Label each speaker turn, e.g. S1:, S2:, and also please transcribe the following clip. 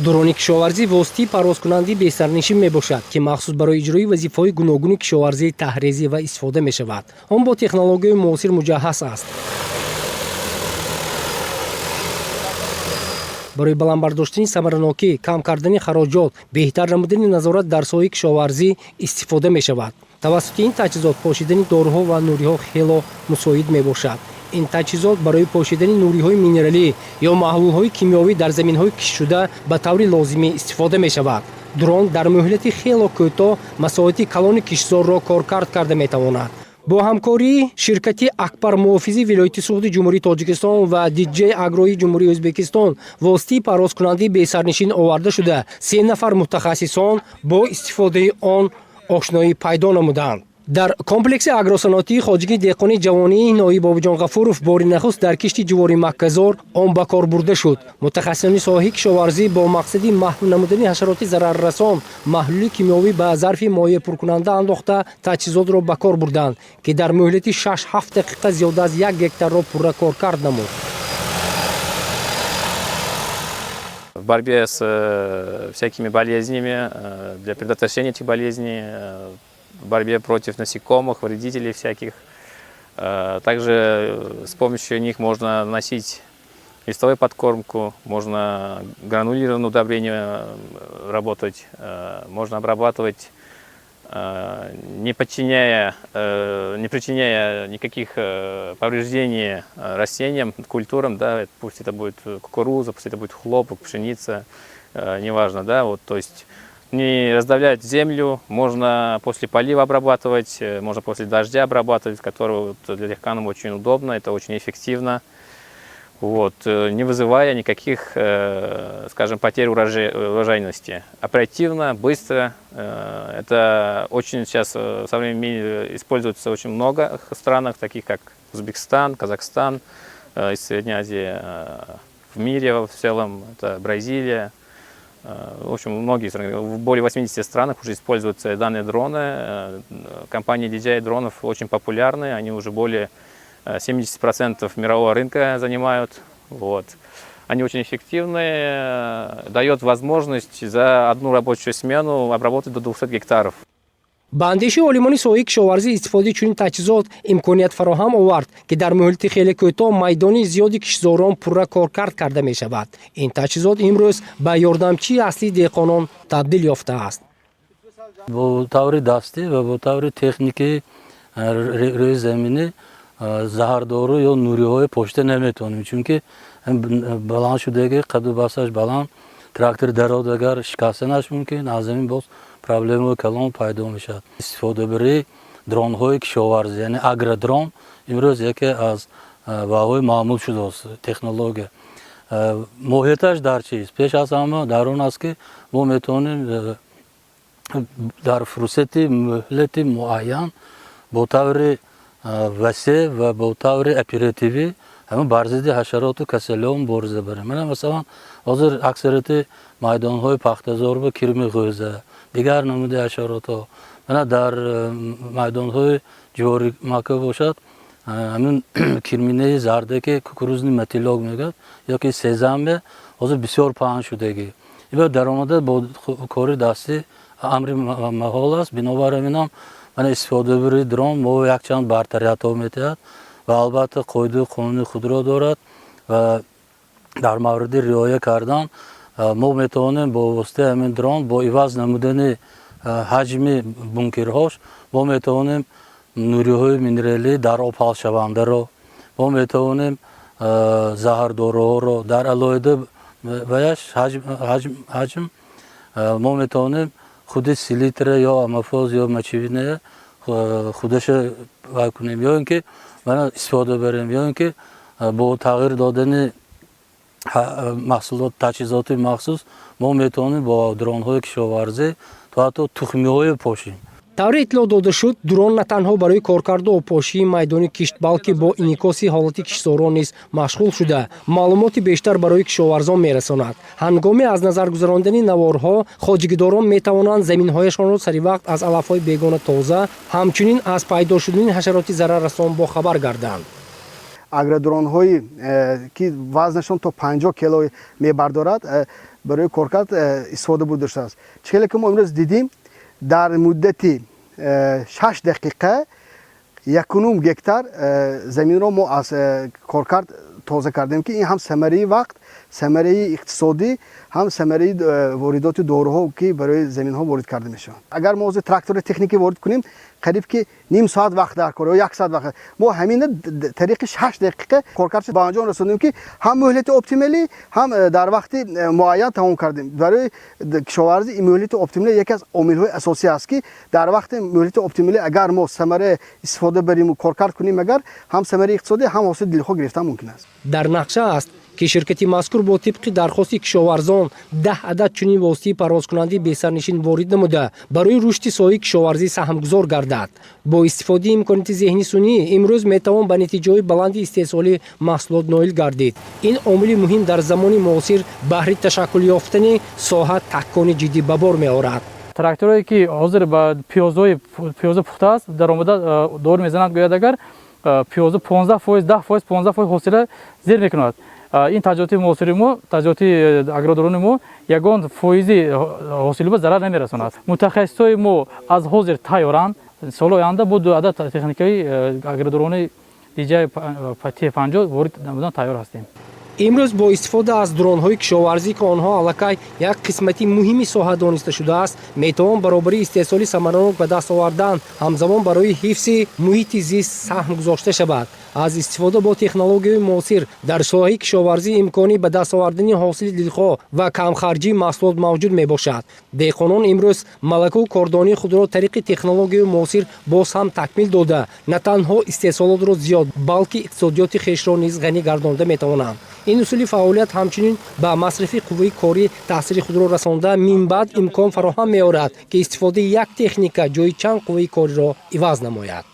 S1: Дрони кишоварзӣ воситаи парвозкунандаи бесарнишин мебошад, ки махсус барои иҷрои вазифаҳои гуногуни кишоварзӣ таҳрезӣ ва истифода мешавад. Он бо технологияи муосир муҷаҳҳаз аст. Барои баланд бардоштани самаранокӣ, кам кардани хароҷот, беҳтар намудани назорат дар соҳаи кишоварзӣ истифода мешавад. Тавассути ин таҷҳизот пошидани доруҳо ва нуриҳо хело мусоид мебошад. Ин таҷҳизот барои пошидани нуриҳои минералӣ ё маҳлулҳои кимиёвӣ дар заминҳои киштшуда ба таври лозимӣ истифода мешавад. Дрон дар муҳлати хело кӯтоҳ масоҳати калони киштзорро коркард карда метавонад. Бо ҳамкории ширкати Акбар Муҳофизи вилояти Суғди Ҷумҳурии Тоҷикистон ва Диҷей Агрои Ҷумҳурии Ӯзбекистон воситаи парвозкунандаи бесарнишин оварда шуда, се нафар мутахассисон бо истифодаи он ошноӣ пайдо намуданд. Дар комплекси агросаноатии хоҷагии деҳқони ҷавонии ноҳияи Бобоҷон Ғафуров бори нахуст дар кишти ҷувори макказор он ба кор бурда шуд. Мутахассисони соҳаи кишоварзӣ бо мақсади маҳв намудани ҳашароти зараррасон маҳлули кимиёвӣ ба зарфи моеъпуркунанда андохта, таҷҳизотро ба кор бурданд, ки дар муҳлати 6-7 дақиқа зиёда аз 1 гектарро пурра коркард намуд.
S2: В борьбе с всякими болезнями, для предотвращения этих болезней, в борьбе против насекомых, вредителей всяких. Также с помощью них можно наносить листовую подкормку, можно гранулированное удобрение работать, можно обрабатывать, не причиняя никаких повреждений растениям, культурам, да, пусть это будет кукуруза, пусть это будет хлопок, пшеница, неважно, да, вот, то есть не раздавлять землю, можно после полива обрабатывать, можно после дождя обрабатывать, который вот для дехканов очень удобно, это очень эффективно, вот, не вызывая никаких, скажем, потерь урожайности. Оперативно, быстро, это очень сейчас в современном мире используется очень много странах, таких как Узбекистан, Казахстан, из Средней Азии, в мире в целом, это Бразилия. В общем, многие страны, в более 80 странах уже используются данные дроны. Компании DJI дронов очень популярны, они уже более 70% мирового рынка занимают. Вот. Они очень эффективные, дает возможность за одну рабочую смену обработать до 200 гектаров.
S1: Ба андешаи олимони соҳаи кишоварзӣ, истифодаи чунин таҷҳизот имконият фароҳам овард, ки дар муҳлати хеле кӯтоҳ майдони зиёди киштзорон пурра коркард карда мешавад. Ин таҷҳизот имрӯз ба ёрдамчии аслии деҳқонон табдил ёфтааст.
S3: Бо таври дастӣ ва бо таври техникии рӯи заминӣ заҳрдору ё нуриҳои пошида наметавонем, чунки баланд шудаги, қаду басаш баланд, трактор дарод, агар шикастанаш мумкин, аз замин боз проблемаи калон пайдо мешавад. Истифодабарии дронҳои кишоварзӣ, яъне агродрон, имрӯз яке аз ваҳои маъмул шудааст технология. Моҳияташ дар чист? Пеш аз ҳама дар он аст, ки мо метавонем дар фурсати муҳлати муайян бо таври васеъ ва бо таври оперативӣ ҳамин бар зидди ҳашароту касалиҳо мубориза барем. Мана, масалан, ҳозир аксарияти майдонҳои пахтазор ба кирми ғӯза, дигар намуди ҳашаротҳо, мана дар майдонҳои ҷувори мака бошад, ҳамин кирминаи зарде, ки кукурузный мотылёк мегӯяд ёки сезамбе, ҳозир бисёр паҳн шудагӣ. Ин даромада бо кори дастӣ амри маҳол аст. Бинобар ҳаминам мана истифодабарии дрон мо якчанд бартариятҳо медиҳад ва албатта қоидаи қонуни худро дорад ва дар мавриди риоя кардан мо метавонем бо воситаи ҳамин дрон, бо иваз намудани ҳаҷми бункерҳош, мо метавонем нуриҳои минералӣ дар об ҳалшавандаро, мо метавонем заҳрдоруҳоро дар алоҳида ваяш ҳаҷм, мо метавонем худи селитра ё аммофос ё мочевина худаша вай кунем ё ин ки мана истифода барем, ё ин ки бо тағйир додани маҳсулот, таҷҳизоти махсус мо метавонем бо дронҳои кишоварзӣ то ҳатто тухмиҳое пошем.
S1: Тавре иттилоъ дода шуд, дрон на танҳо барои коркарду обпошии майдони кишт, балки бо инъикоси ҳолати киштзорон низ машғул шуда, маълумоти бештар барои кишоварзон мерасонад. Ҳангоми аз назар гузарондани наворҳо хоҷагидорон метавонанд заминҳояшонро саривақт аз алафҳои бегона тоза, ҳамчунин аз пайдо шудани ҳашароти зараррасон бохабар гарданд.
S4: Агродронҳои, ки вазнашон то 50 кило мебардорад, барои коркард истифода бурда шудааст. Чӣ хеле ки мо имрӯз дидим, дар муддати 6 дақиқа 1,5 гектар заминро мо аз коркард тоза кардем, ки ин ҳам самараи вақт, самараи иқтисодӣ, ҳам самараи воридоти доруҳо, ки барои заминҳо ворид карда мешаванд. Агар мо ҳозир трактори техникӣ ворид кунем, қариб ки ним соат вақт дар кор ё як соат вақт. Мо ҳамина тариқи 6 дақиқа коркардш ба анҷом расондем, ки ҳам муҳлати оптималӣ, ҳам дар вақти муайян тамом кардем. Барои кишоварзӣ муҳлати оптималӣ яке аз омилҳои асосӣ аст, ки дар вақти муҳлати оптималӣ агар мо самара истифода бариму коркард кунем, агар ҳам самараи иқтисодӣ, ҳам ҳосили дилхоҳ гирифтан мумкин аст.
S1: Дар нақша аст, ки ширкати мазкур бо тибқи дархости кишоварзон 10 адад чунин воситаи парвозкунандаи бесарнишин ворид намуда, барои рушди соҳаи кишоварзӣ саҳмгузор гардад. Бо истифодаи имконияти зеҳни сунъӣ имрӯз метавон ба натиҷаҳои баланди истеҳсоли маҳсулот ноил гардид. Ин омили муҳим дар замони муосир баҳри ташаккул ёфтани соҳа такони ҷиддӣ ба бор меорад.
S5: Тракторое, ки ҳозир ба пиёзҳои пиёза пухта аст, даромада дор мезанад, гӯяд, агар пиёза 15%, 10%, 15% ҳосила зер мекунад. Ин таҷҳизоти муосири мо, таҷҳизоти агродрони мо ягон фоизи ҳосилба зарар намерасонад. Мутахассисҳои мо аз ҳозир тайёранд. Соли оянда бо ду адад техникаи агродрони DJI T50 ворид намудан тайёр ҳастем.
S1: Имрӯз бо истифода аз дронҳои кишоварзӣ, ки онҳо аллакай як қисмати муҳими соҳа дониста шудааст, метавон баробари истеҳсоли самаранок ба даст овардан, ҳамзамон барои ҳифзи муҳити зист саҳм гузошта шавад. Аз истифода бо технологияи муосир дар соҳаи кишоварзӣ имкони ба даст овардани ҳосили дилхоҳ ва камхарҷии маҳсулот мавҷуд мебошад. Деҳқонон имрӯз малакаву кордонии худро тариқи технологияи муосир боз ҳам такмил дода, на танҳо истеҳсолотро зиёд, балки иқтисодиёти хешро низ ғанӣ гардонда метавонанд. Ин усули фаъолият ҳамчунин ба масрафи қувваи корӣ таъсири худро расонда, минбаъд имкон фароҳам меорад, ки истифодаи як техника ҷои чанд қувваи кориро иваз намояд.